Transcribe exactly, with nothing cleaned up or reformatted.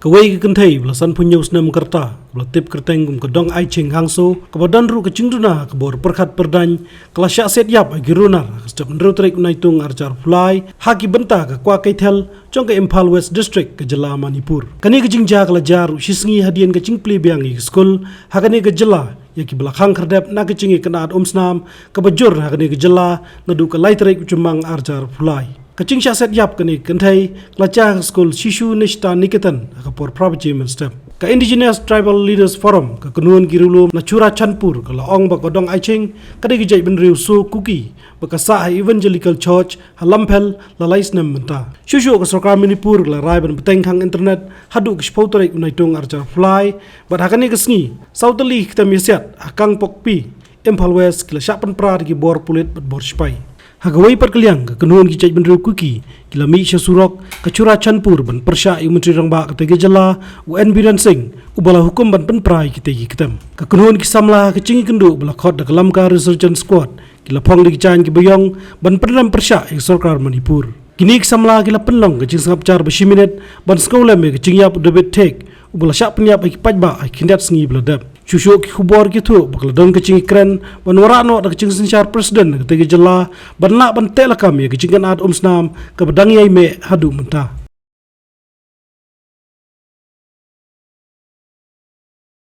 Kawei ka kynthei ba la sanphew hynñiew snem ka rta, ba la tip kyrteng kum ka Dong Aiching Hangso, kaba don ruh ka jingduna ha ka bor pyrkhat pyrdaiñ, ka la shah set ïap ha ki runar ha ka step hynriew tarik u Naitung arhajar arphew lai, ha ki bynta ka Kwah Keithel jong ka Imphal West District ka jylla Manipur. Kane ka jingjia ka la jia ruh shisngi hadien ka jingplie biang ïa ki skul ha kane ka jylla ïa kiba la khang khyrdep na ka jingïakynad umsnam kaba jur ha kane ka jylla naduh ka lai tarik u Jymmang arhajar arphew lai. Ka jingshah set ïap kane ka kynthei ka la jia ha ka skul Shishu Nishta Niketan ha ka por phra baje mynstep. Ka Indigenous Tribal Leaders Forum, ka kynhun ki riewlum na Churachandpur, ka la ong ba ka Dong Aiching ka dei ka jaitbynriew Soo Kuki ba ka sah ha Evangelical Church ha Lamphel la lai snem mynta. Shuh shuh ka sorkar Manipur ka la rai ban bteng khang internet haduh ka shiphew tarik u Naitung arhajar arphew lai, bad ha kane ka sngi saw tylli ki ktem ïasiat ha Kangpokpi, Imphal West, ki la shah pynpra da ki bor pulit bad bor shipai. Ha kawei pat ka liang, ka kynhun ki jaitbynriew Kuki ki la mih sha surok ka Churachandpur ban pyrshah ïa u Myntri Rangbah katei ka jylla, u N Biren Singh, uba la hukum ban pynpra ïa kitei ki ktem. Ka kynhun ki samla ha ka jingïakynduh ba la khot da ka Lamka Resurgence Squad ki la phong da ki jaiñ kiba ïong ban pynrem pyrshah ïa ka sorkar Manipur. Kine ki samla ki la pynlong ka jingsngap jar ba shi minit ban sngewlem ïa ka jingïap u David Thek, uba la shah pynïap ha ki paidbah ha ki khyndiat sngi ba la dep. Shuh shuh ki khubor ki ïathuh ba ka la don ka jingïakren ban wanrah noh da ka jingsynshar president na katei ka jylla ban lah ban tehlakam ïa ka jingïakynad umsnam kaba dang ïai meh haduh mynta.